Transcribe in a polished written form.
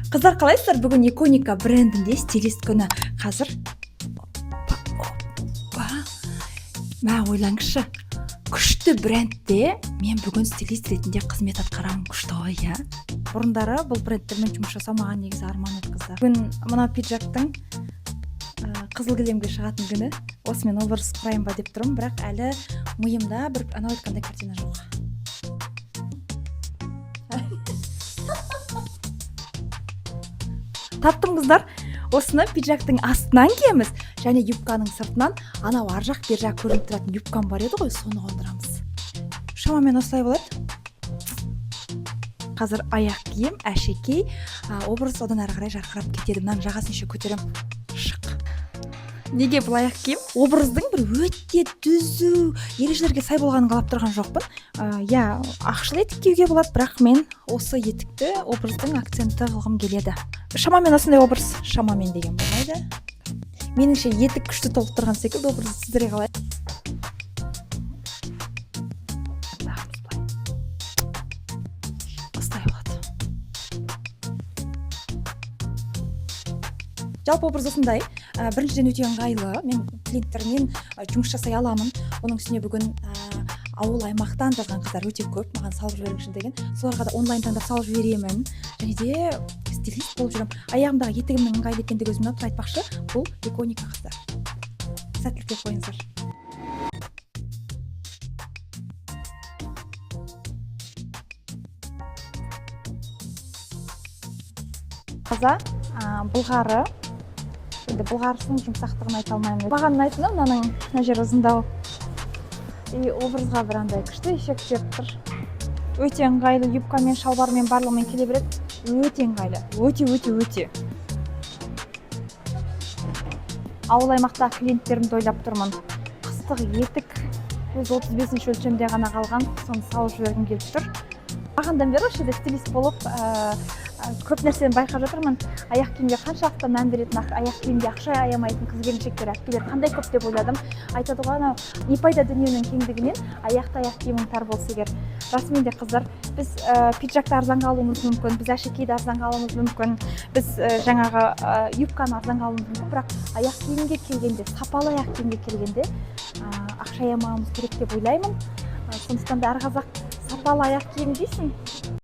Қыздар, қалайсыздар? Бүгін Иконика брендінде стилист күні. Қазір опа, опа. Мә, ойлаңызшы, күшті брендте мен бүгін стилист ретінде қызмет атқарамын. Күшті ғой, иә? Бұрындары бұл брендтермен жұмыс жасау маған негізі арман еді, қыздар. Бүгін мына пиджактың қызыл кілемге шығатын күні. Осымен образ құрайын ба деп тұрмын, бірақ әлі миымда бір анау айтқандай картина жоқ. Таптым, қыздар. Осыны пиджактың астынан киеміз және юбканың сыртынан анау ар жақ бер жақ көрініп тұратын юбкам бар еді ғой, соны қондырамыз. Шамамен осылай болады. Қазір аяқ киім, әшекей, образ одан әрі қарай жарқырап кетеді. Мынаның жағасын еще көтеремін. Шық. Неге бұл аяқ киім образдың бір өте түзу ережелерге сай болғанын қалап тұрған жоқпын. Иә, ақшыл етік киюге болады, бірақ мен осы етікті образдың акценті қылғым келеді. Шамамен осындай образ. Шамамен деген болмайды. Меніңше, етік күшті толықтырған секілді образды. Сіздерге қалай? Жағымыз былай. Осылай болады. Жалпы образ осындай. Біріншіден, өте ыңғайлы, мен клиенттермен жұмыс жасай аламын. Оның үстіне бүгін ауыл аймақтан жазған қыздар өте көп, маған салып жіберіңізші деген. Соларға да онлайн таңдап салып жіберемін және де стилист болып жүремін. Аяғымдағы етігімнің ыңғайлы екендігі өзіме ұнап тұр. Айтпақшы, бұл Иконика, қыздар. Сәттілік тілеп қойыңыздар. Таза былғары. Енді былғарысының жұмсақтығын айта алмаймын. Маған ұнайтыны мынаның мына жері ұзындау и образға бір андай күшті эффект беріп тұр. Өте ыңғайлы, юбкамен, шалбармен, барлығымен келе береді. Өте ыңғайлы, өте, өте, өте. Ауыл аймақтағы клиенттерімді ойлап тұрмын. Қыстық етік өз 35-ші өлшемде ғана қалған, соны салып жібергім келіп тұр. Бағанадан бері осы жерде стилист болып көп нәрсені байқап жатырмын. Аяқ киімге қаншалықты мән беретін, аяқ киімге ақша аямайтын қыз келіншектер, әпкелер қандай көп деп ойладым. Айтады ғой анау, не пайда дүниенің кеңдігінен, аяқты аяқ киімің тар болса егер. Расымен де, қыздар, біз пиджакты арзанға алуымыз мүмкін, біз әшекейді арзанға алуымыз мүмкін, біз жаңағы юбканы арзанға алуымыз мүмкін, бірақ аяқ киімге келгенде, сапалы аяқ киімге келгенде ақша аямауымыз керек деп ойлаймын. Сондықтан да әр қазақ сапалы аяқ киім кисін.